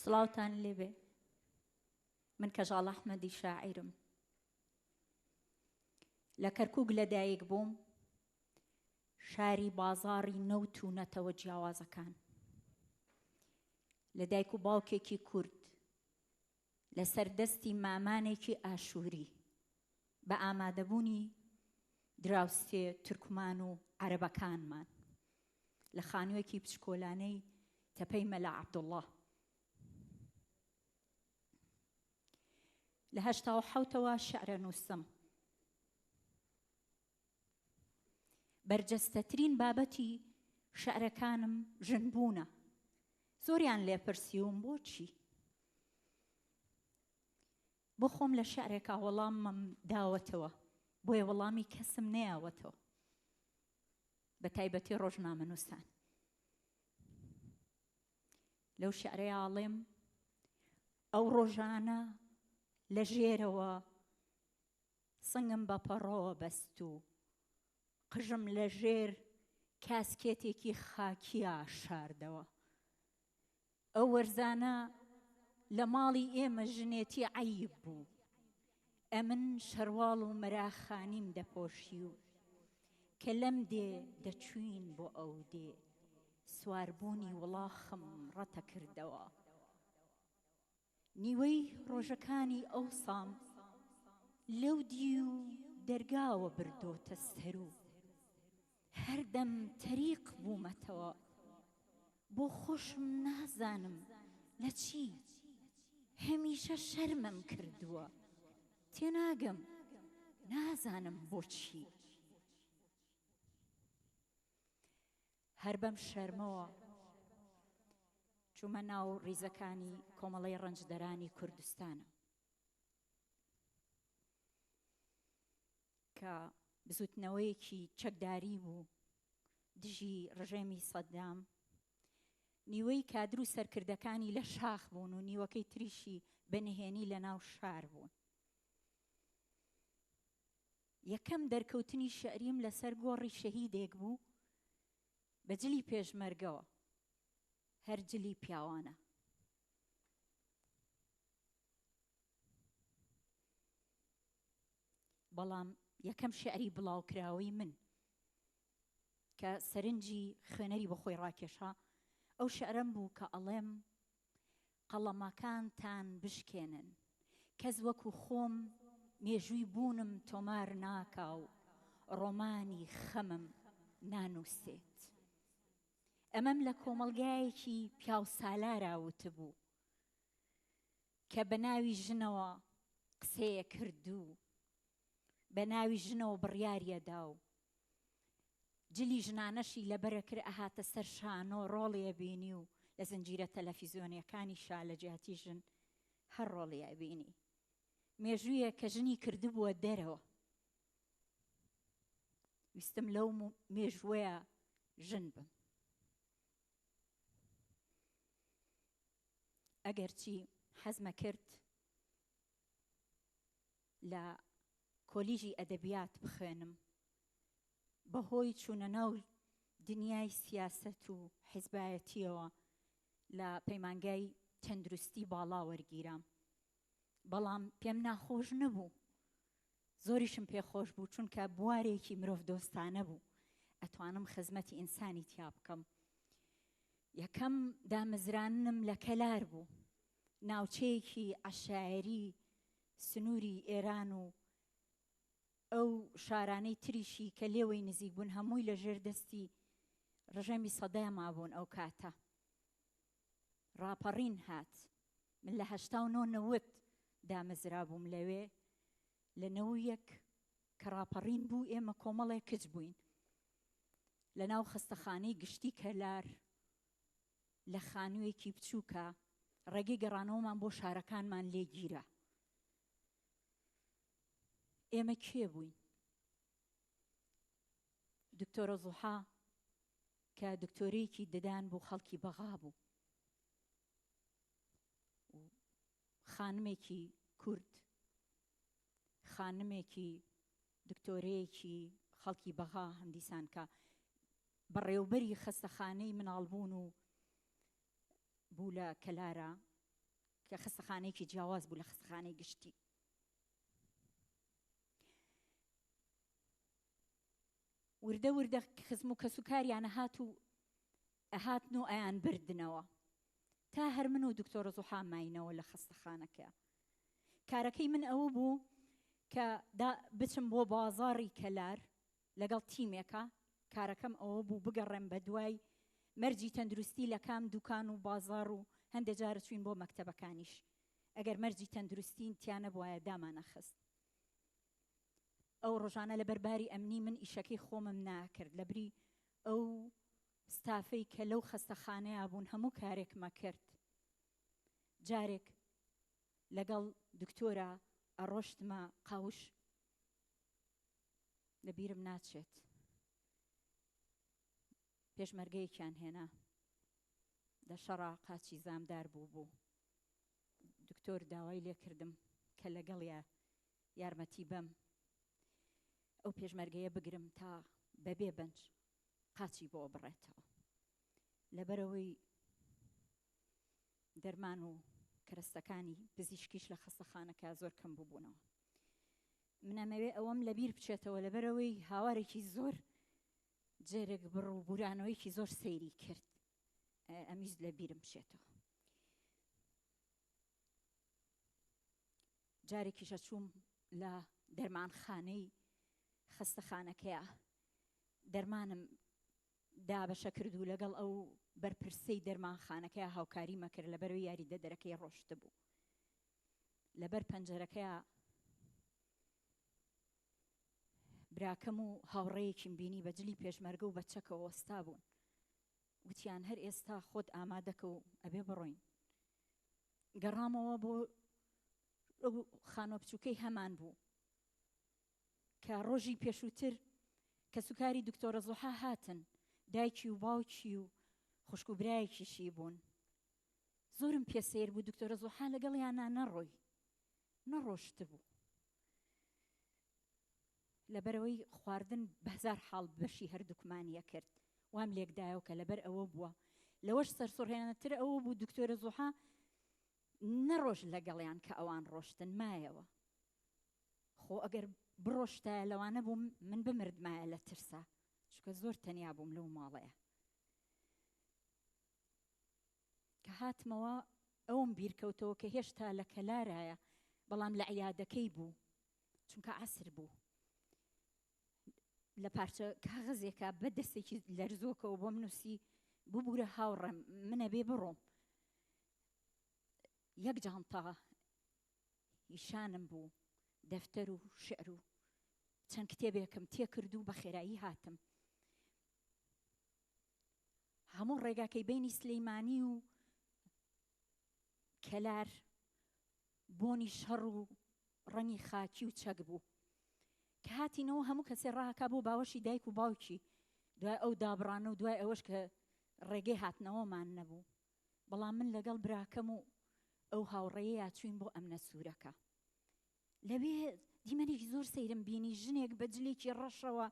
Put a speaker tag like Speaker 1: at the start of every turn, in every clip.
Speaker 1: سڵاوتان لێبێ من کەژاڵ ئەحمەدی شاعیرم لە کەرکک لەدایک بووم شاری بازاڕی نەوت و نەتەوە جیاوازەکان لە دایک و باوکێکی کورد لەسەر دەستی مامانێکی ئاشووری بە ئامادەبوونی دراوسێ تورکمان و عەرەبەکانمان لە خانوویەکی بچکۆلانەی تەپەی مەلا عەبدوڵڵا لە 87ەوە شعرە نووسم. بەرجەستەترین بابەتی شعرەکانم ژنبوونە. زۆریان لێپرسیوم بۆچی؟ بۆ خۆم لە شعرێکا وەڵامم داوەتەوە، بۆیە وەڵامی کەسم نەیاوەتەوە، بە تایبەتی ڕۆژنامەنووسان. لەو شعرەیا ئەڵێم ئەو ڕۆژانە لە ژێرەوە سنگم بە پەڕۆوە بەست و قژم لە ژێر کاسکێتێکی خاکیا شاردەوە. ئەو وەرزانە لە ماڵی ئێمە ژنێتی عەیب بوو. ئەمن شەرواڵ و مەراخانیم دەپۆشی و کە لەم دێ دەچووین بۆ ئەو دێ، سواربوونی وڵاخم ڕەتەکردەوە. نیوەی ڕۆژەکانی ئەوسام لەو دیو دەرگاوە بردۆتە سەر و هەردەم تەریق بوومەتەوە. بۆ خۆشم نازانم لە چی هەمیشە شەرمم کردووە. تێناگەم نازانم بۆچی. هەر بەم شەرمەوە چوومە ناو ڕیزەکانی کۆمەڵەی ڕەنجدەرانی کوردستانە کە بزوتنەوەیەکی چەکداری بوو دژی ڕژێمی سەدام نیوەی کادر و سەرکردەکانی لە شاخ بوون و نیوەکەی تریشی بە نهێنی لە ناو شار بوون. یەکەم دەرکەوتنی شیعریم لەسەر گۆڕی شەهیدێک بوو بە جلی پێشمەرگەوە، هەر جلی پیاوانە. بەڵام یەکەم شیعری بڵاوکراوەی من کە سەرنجی خوێنەری بۆ خۆی ڕاکێشا ئەو شیعرەم بوو کە ئەڵێم قەڵەمەکانتان بشکێنن کەس وەکو خۆم مێژووی بوونم تۆمار ناکا و ڕۆمانی خەمم نانووسێت. ئەمەم لە کۆمەڵگایەکی پیاوسالارا وتبوو کە بە ناوی ژنەوە قسەیە کرد و بە ناوی ژنەوە بڕیاریەدا و جلی ژنانەشی لەبەرەکرد ئەهاتە سەر شانۆ ڕۆڵی ئەبینی و لە زنجیرە تەلەفیزیۆنیەکانیشا لە جیاتی ژن هەر ڕۆڵی ئەبینی. مێژوویەک کە ژنی کردبووە دەرەوە. ویستم لەو مێژووەیە ژن بم. ئەگەرچی حەزمە کرد لە کۆلیژی ئەدەبیات بخوێنم، بەهۆی چوونە ناو دنیای سیاسەت و حیزبایەتییەوە لە پەیمانگای تەندروستی باڵا وەرگیرام، بەڵام پێم ناخۆش نەبوو، زۆریشم پێ خۆش بوو، چونکە بوارێکی مرۆڤدۆستانە بوو، ئەتوانم خزمەتی ئینسانی تیا بکەم. یەکەم دامەزراننم لە کەلار بوو، ناوچەیەکی عەشایەری سنووری ئێران و ئەو شارانەی تریشی کە لێوەی نزیک بوون هەمووی لە ژێر دەستی ڕژێمی سەداما بوون ئەو کاتە ڕاپەڕین هات من لە 89 نەوت دامەزرابووم لەوێ لە نەویەک کە ڕاپەڕین بوو ئێمە کۆمەڵێک کچ بووین لە ناو خەستەخانەی گشتی کەلار لە خانوویەکی بچووکە ڕێگەی گەڕانەوەمان بۆ شارەکانمان لێ گیرا. ئێمە کێ بووین؟ دکتۆرە زوحا کە دکتۆرەیەکی ددان بوو خەڵکی بەغا بوو خانمێکی کورد خانمێکی دکتۆرەیەکی خەڵکی بەغا هەمدیسان کە بەڕێوبەری خەستەخانەی مناڵبوون و بوو لە کەلارە. کە خەستەخانەیەکی جیاواز بوو لە خەستەخانەی گشتی. وردە وردە خزم و کەسوکاریان ئەهات و ئەهاتن و ئەیان بردنەوە تا هەر من و دکتۆرە زوحا ماینەوە لە خەستەخانەکە. کارەکەی من ئەوە بوو کە دا بچم بۆ بازاڕی کەلار لەگەڵ تیمێکا، کارەکەم ئەوە بوو بگەڕێم بە دوای مەرجی تەندروستی لە کام دوکان و بازاڕ و هەندێ جار چوین بۆ مەکتەبەکانیش ئەگەر مەرجی تەندروستین تیا نەبوایە دامانەخست. ئەو ڕۆژانە لەبەر باری ئەمنی من ئیشەکەی خۆمم ناکرد لەبری ئەو ستافەی کە لەو خەستەخانەیا بوون هەموو کارێکمە کرد. جارێک لەگەڵ دکتۆرا ئەڕۆشتمە قاوش لە بیرم ناچێت پێشمەرگەیەکیان هێنا لە شەڕا قاچی زامدار بوو بوو دکتۆر داوای لێکردم کە لەگەڵیا یارمەتی بەم ئەو پێشمەرگەیە بگرم تا بەبێ بەنج قاچی بۆ بڕێتەوە لەبەرەوەی دەرمان و کەرەستەکانی پزیشکیش لە خەستەخانەکە زۆر کەم بووبوونەوە. من ئەمەوێ ئەوەم لەبیر بچێتەوە لەبەرەوەی هاوارێکی زۆر جێرێک بڕ و بورانەوەیکی زۆر سەیری کرد ئەمیز لە بیرم بچێتەوە. جارێکیشە چووم لە دەرمانخانەی خەستەخانەکەیە دەرمانم دابەشە کرد و لەگەڵ ئەو بەرپرسەی دەرمانخانەکەیا هاوکاریمە کرد لەبەرەوەی یاریدەدەرەکەی ڕۆشتبوو. لەبەر پەنجەرەکەیا براکەم و هاوڕێیەکیم بینی بە جلی پێشمەرگە و بە چەکەوە وەستابوون. وتیان هەر ئێستا خۆت ئامادەکە و ئەبێ بڕۆین. گەڕامەوە بۆ ئەو خانوە بچووکەی هەمان بوو. کە ڕۆژی پێشووتر کەسوکاری دکتۆرە زوحا هاتن، دایکی و باوکی و خوشک و برایەکیشی بوون. زۆرم پێ سەیر بوو دکتۆرە زوحا لەگەڵیانا نەڕۆی، نەڕۆشتبوو. لەبەرئەوەی خواردن بەهەزار حاڵ بەشی هەردووکمانی ئەکرد، وام لێکدایەوە کە لەبەر ئەوە بووە. لەوەش سەرسوڕهێنەرتر ئەوە بوو دکتۆرە زوحا نەڕۆشت لەگەڵیان کە ئەوان ڕۆشتن، مایەوە. خۆ ئەگەر بڕۆشتایە لەوانە بوو من بمردمایە لە ترسا چونکە زۆر تەنیا بووم لەو ماڵەیە. کە هاتمەوە ئەوم بیرکەوتەوە کە هێشتا لە کەلارایە بەڵام لە عیادەکەی بوو چونکە عەسر بوو لە پارچە کاغەزێکە بە دەستێکی لەرزۆکەوە بۆم نووسی ببوورە هاوڕێم منە بێ بڕۆم یەک جانتا هیشانم بوو، دەفتەر و شیعر و چەند کتێبێکم تێکرد و بە خێرایی هاتم. هەموو ڕێگاکەی بەینی سلیمانی و کەلار بۆنی شەڕ و ڕەنگی خاکی و چەک بوو. کە هاتینەوە هەموو کەسێ ڕاکا بۆ باوەشی دایک و باوکی دوای ئەو دابڕانە و دوای ئەوەش کە ڕێگەی هاتنەوەمان نەبوو. بەڵام من لەگەڵ براکەم و ئەو هاوڕێیەیا چووین بۆ ئەمنە سوورەکە. لەوێ دیمەنێکی زۆر سەیرم بینی، ژنێک بە جلێکی ڕەشەوە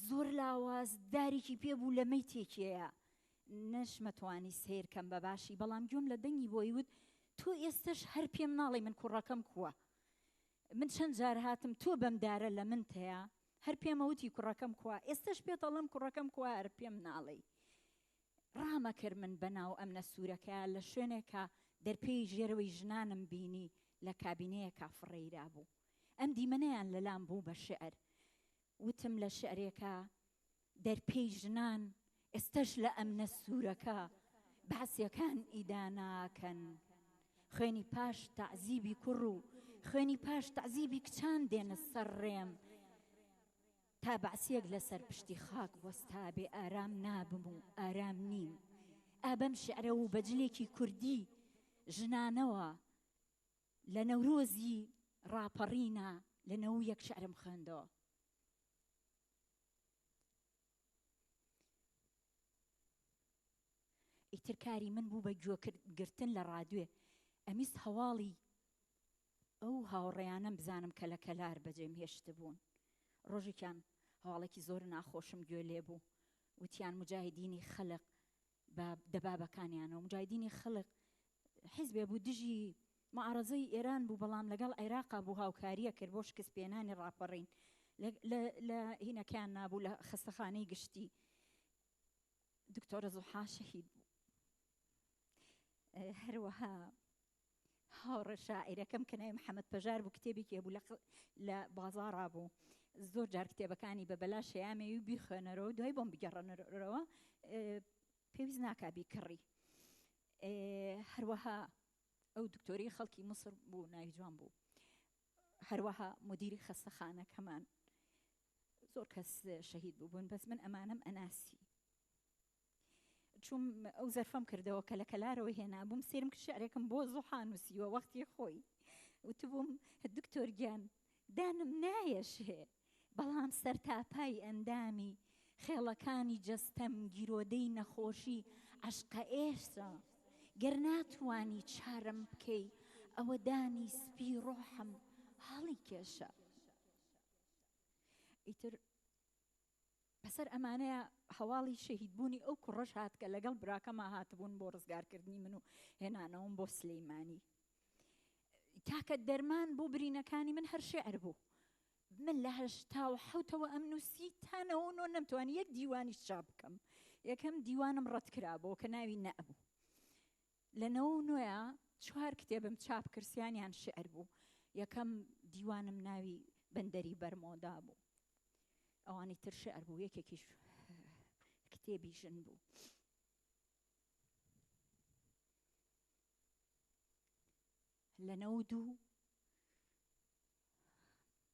Speaker 1: زۆر لاواز دارێکی پێ بوو لە مەیتێکێیە. نەشمەتوانی سەیر کەم بە باشی، بەڵام گوێم لە دەنگی بۆی وت، تۆ ئێستەش هەر پێم ناڵێی من کوڕەکەم کووە؟ من چەند جار هاتم تۆ بەم دارە لە من تەیا، هەر پێمەوتی کوڕەکەم کوا، ئێستەش پێت ئەڵێم کوڕەکەم کوا هەر پێم ناڵێی. ڕامەکرد من بەناو ئەمنە سوورەکەیا لە شوێنێکا دەرپێی ژێرەوەی ژنانم بینی لە کابینەیەکا فڕێیرابوو. ئەم دیمەنەیان لەلام بوو بە شیعر. وتم لە شیعرێکا دەرپێی ژنان ئێستەش لە ئەمنە سوورەکە بەعسیەکان ئیداناکەن. خوێنی پاش تەعزیبی کوڕ و خوێنی پاش تەعزیبی کچان دێنە سەر ڕێم. تا بەعسیەک لەسەر پشتی خاک وەستابێ ئارام نابم و ئارام نیم. ئا بەم شیعرە و بە جلێکی کوردی ژنانەوە لە نەورۆزی ڕاپەڕینا لە نەویەک شیعرم خوێندەوە. ئیتر کاری من بوو بە گوێ گرتن لە ڕادوێ. ئەمیست هەواڵی ئەو هاوڕێیانەم بزانم کە لە کەلار بەجێم هێشتبوون. ڕۆژێکیان هەواڵێکی زۆر ناخۆشم گوێ لێ بوو. وتیان موجاهیدینی خەلق بە دەبابەکانیانەوە. موجاهیدینی خەلق حیزبێ بوو دژی. معارەزەی ئێران بوو بەڵام لەگەڵ عێراقا بوو هاوکاریە کرد بۆ شکست پێنانی ڕاپەڕین لە هینەکەیان نابوو لە خەستەخانەی گشتی دکتۆرە زوحا شەهید بوو. هەروەها هاوڕێ شاعیرەکەم کە ناوی محەممەد پەژار بوو کتێبێکی هەبوو لە بازاڕا بوو زۆر جار کتێبەکانی بە بەلاش هەیامەوی و بیخوێنەرەوە دوای بۆم بگەڕێنەرەوە پێویست ناکا بیکڕی. هەروەها ئەو دکتۆری خەڵکی میسر بوو ناوی جوان بوو. هەروەها مدیری خەستەخانەکەمان زۆر کەس شەهید بووبوون بەس من ئەمانەم ئەناسی. چووم ئەو زەرفەم کردەوە کە لە کەلارەوە هێنابووم سێرم کرد شعرێکم بۆ زوحا نووسیوە وەختی خۆی وتبووم دکتۆر گیان دانم نایەشێ بەڵام سەرتاپای ئەندامی خێڵەکانی جەستەم گیرۆدەی نەخۆشی عەشقە ئێشە گەر ناتوانی چارم بکەی ئەوە دانی سپی ڕۆحم هەڵی کێشە ئیتر بەسەر ئەمانەیا هەواڵی شەهیدبوونی ئەو کوڕەش هات کە لەگەڵ براکەما هاتبوون بۆ ڕزگارکردنی من و هێنانەوەم بۆ سلەیمانی. تاکە دەرمان بۆ برینەکانی من هەر شیعر بوو. من لە 87ەوە ئەمنووسی تا 99 نەمتوانی یەک دیوانیش چاپ بکەم. یەکەم دیوانم ڕەت کرابەوە کە ناوی نەبوو. لە 99 چوار کتێبم چاپ کرد، سیانیان شیعر بوو. یەکەم دیوانم ناوی بەندەری بەرمۆدا بوو. ئەوانی تر شعر بوو یەکێکیش کتێبی ژن بوو. لە 92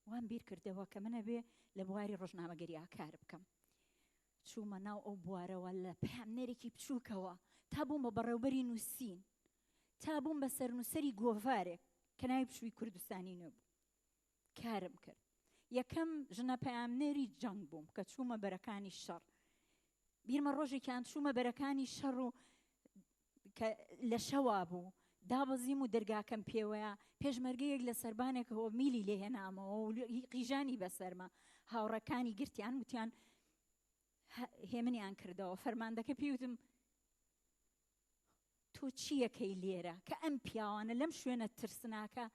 Speaker 1: وام بیر کردەوە کە منە بێ لە بواری ڕۆژنامەگەریا کار بکەم. چوومە ناو ئەو بوارەوە لە پەیامنێرێکی بچووکەوە تا بووم بە بەڕێوبەری نووسین تا بووم بە سەرنووسەری گۆڤارێک کە ناوی پشووی کوردستانی نوێ بوو. کارم کرد. یەکەم ژنە پەیامنێری جەنگ بووم کە چوومە بەرەکانی شەڕ. بیرمە ڕۆژێکیان چوومە بەرەکانی شەڕ و کە لە شەوا بوو دابەزیم و دەرگاکەم پێوەیە پێشمەرگەیەک لە سەربانێکەوە میلی لێ هێنامەوە و قیژانی بەسەرما. هاوڕێکانی گرتیان وتیان هێمنیان کردەوە. فەرماندەکە پێی وتم تۆ چییەکەی لێرە کە ئەم پیاوانە لەم شوێنە ترسناکە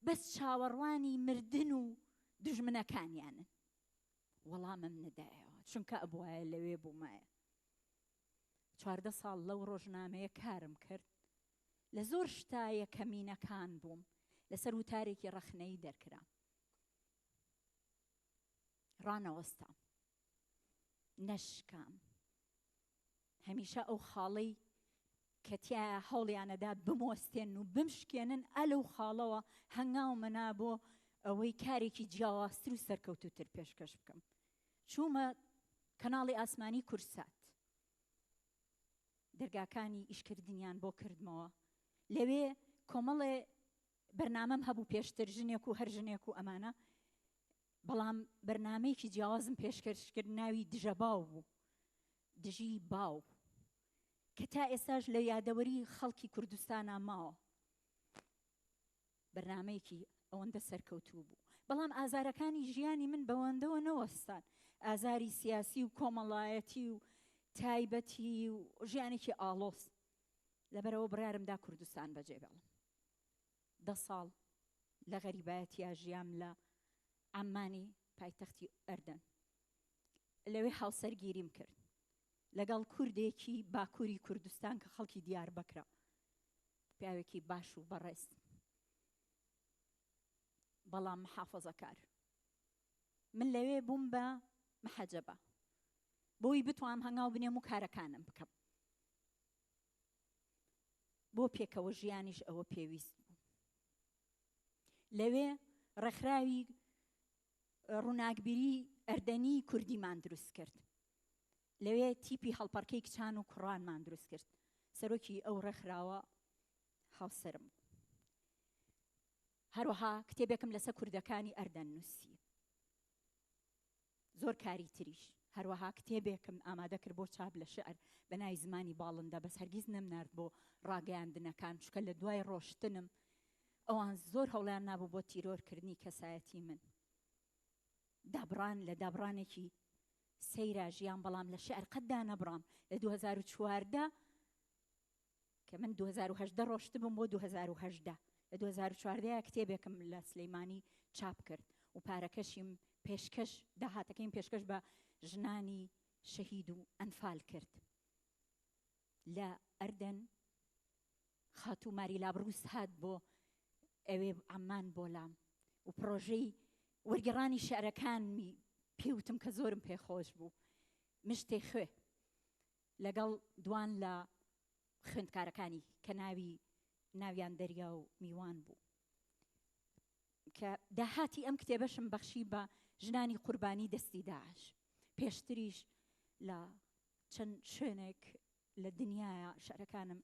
Speaker 1: بەس چاوەڕوانی مردن و دوژمنەکانیانن؟ وەڵامم نەدایەوە چونکە ئەبوایە لەوێ بوومایە. 14 ساڵ لەو ڕۆژنامەیە کارم کرد، لە زۆر شتا یەکەمینەکان بووم، لەسەر وتارێکی ڕەخنەیی دەرکرام. ڕانەوەستام، نەشکام. هەمیشە ئەو خاڵەی کە تیایا هەوڵیانەدا بموەستێنن و بمشکێنن، ئا لەو خاڵەوە هەنگاومە نا بۆ ئەوەی کارێکی جیاوازتر و سەرکەوتووتر پێشکەش بکەم. چوومە کەناڵی ئاسمانی کوردسات. دەرگاکانی ئیشکردنیان بۆ کردمەوە. لەوێ کۆمەڵێ بەرنامەم هەبوو پێشتر، ژنێک و هەر ژنێک و ئەمانە، بەڵام بەرنامەیەکی جیاوازم پێشکەش کرد ناوی دژەباو بوو، دژی باو، کە تا ئێستاش لە یادەوەری خەڵکی کوردستانا ماوە. بەرنامەیەکی ئەوەندە سەرکەوتوو بوو. بەڵام ئازارەکانی ژیانی من بەوەندەوە نەوەستان. ئازاری سیاسی و کۆمەڵایەتی و تایبەتی و ژیانێکی ئاڵۆز. لەبەرئەوە بڕیارم دا کوردستان بەجێ بێڵم. دە ساڵ لە غەریبایەتیا ژیام لە عەممانی پایتەختی ئەردەن. لەوێ هاوسەرگیریم کرد لەگەڵ کوردێکی باکووری کوردستان کە خەڵکی دیاربەکرە، پیاوێکی باش و بەڕێز بەڵام محافەزەکار. من لەوێ بووم بە محەجەبە بۆی بتوانم هەنگاو بنێم و کارەکانم بکەم. بۆ پێکەوە ژیانیش ئەوە پێویست بوو. لەوێ ڕێکخراوی ڕووناکبیری ئەردەنی کوردیمان دروست کرد. لەوێ تیپی هەڵپەڕکێی کچان و کوڕانمان دروست کرد. سەرۆکی ئەو ڕێکخراوە هاوسەرم بوو. هەروەها کتێبێکم لەسەر کوردەکانی ئەردەن نووسی. زۆر کاری تریش. هەروەها کتێبێکم ئامادە کرد بۆ چاپ لە شیعر بە ناوی زمانی باڵندە، بەس هەرگیز نەمنارد بۆ ڕاگەیاندنەکان، چونکە لە دوای ڕۆشتنم ئەوان زۆر هەوڵیان نابوو بۆ تیرۆر کردنی کەسایەتی من. دابڕان لە دابڕانێکی سەیرا ژیام، بەڵام لە شیعر قەت دانەبڕام. لە 2014 کە من 2018 ڕۆشتبووم بۆ 2018. لە 2014 کتێبێکم لە سلەیمانی چاپ کرد و پارەکەشیم پێشکەش داهاتەکەیم پێشکەش بە ژنانی شەهید و ئەنفال کرد. لە ئەردەن خاتوو ماری لابروس هات بۆ ئەوێ عەممان بۆ لام و پڕۆژەی وەرگێڕانی شیعرەکانمی پێ وتم کە زۆرم پێ خۆش بوو. مشتێ خوێ لەگەڵ دوان لە خوێندکارەکانی کە ناوی ناویان دەریا و میوان بوو. کە داهاتی ئەم کتێبەشم بەخشی بە ژنانی قوربانی دەستی داعش. پێشتریش لە چەند شوێنێک لە دنیایا شعرەکانم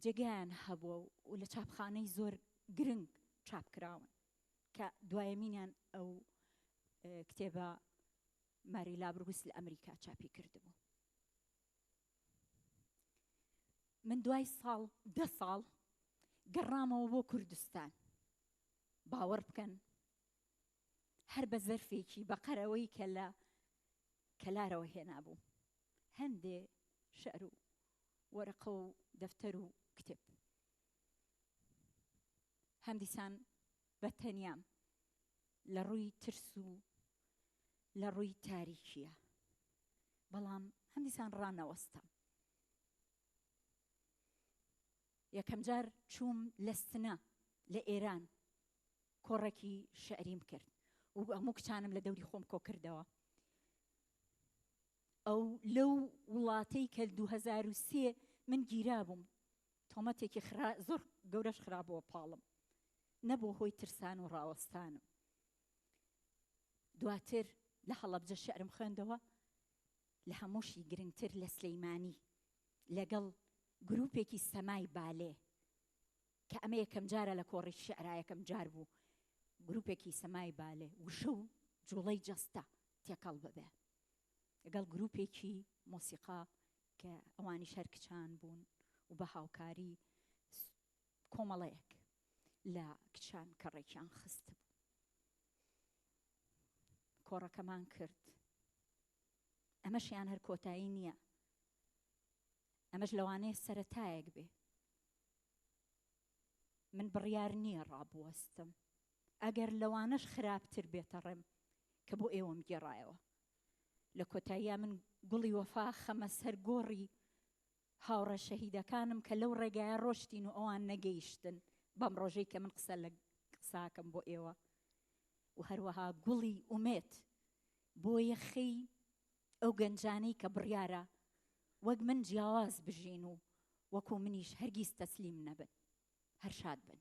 Speaker 1: جێگایان هەبووە و لە چاپخانەی زۆر گرنگ چاپ کراون کە دوایەمینیان ئەو کتێبە ماری لابروس لە ئەمریکا چاپی کردبوو. من دوای ساڵ دە ساڵ گەڕامەوە بۆ کوردستان باوەڕ بکەن هەر بە زەرفێکی بەقەرەوەی کە لە کەلارەوە هێنابوو هەندێ شعر و وەرەقە و دەفتەر و کتێب هەمدیسان بە تەنیام لە ڕووی ترس و لە ڕووی تاریکیە بەڵام هەمدیسان ڕانەوەستام یەکەم جار چووم لە سنە لە ئێران کۆڕێکی شعریم کرد و هەموو کچانم لە دەوری خۆم کۆ کردەوە ئەو لەو وڵاتەی کە 2003 من گیرابووم تۆمەتێکی خرا زۆر گەورەش خرابووە پاڵم نەبوو هۆی ترسان و ڕاوەستانم دواتر لە هەڵەبجە شعرم خوێندەوە لە هەمووشی گرنگتر لە سلەیمانی لەگەڵ گروپێکی سەمای بالێ کە ئەمە یەکەم جارە لە کۆڕی شیعرا یەکەم جار بوو گروپێکی سەمای بالێ وشە و جوڵەی جەستە تێکەڵ ببێ لەگەڵ گروپێکی مۆسیقا کە ئەوانیش هەر کچان بوون و بە هاوکاری کۆمەڵەیەک لە کچان کە ڕێکیان خستبوو کۆڕەکەمان کرد ئەمەشیان هەر کۆتایی نییە ئەمەش لەوانەیە سەرەتایەک بێ من بڕیار نییە ڕابوەستم ئەگەر لەوانەش خراپتر بێتە ڕێم کە بۆ ئێوەم گێڕایەوە لە کۆتاییا من گوڵی وەفا خەمە سەر گۆڕی هاوڕێ شەهیدەکانم کە لەو ڕێگایە ڕۆشتین و ئەوان نەگەیشتن بەم ڕۆژەی کە من قسە لە قساکەم بۆ ئێوە و هەروەها گوڵی ئومێد بۆ یەخەی ئەو گەنجانەی کە بڕیارە وەک من جیاواز بژین و وەکو منیش هەرگیز تەسلیم نەبن. هەر شاد بن.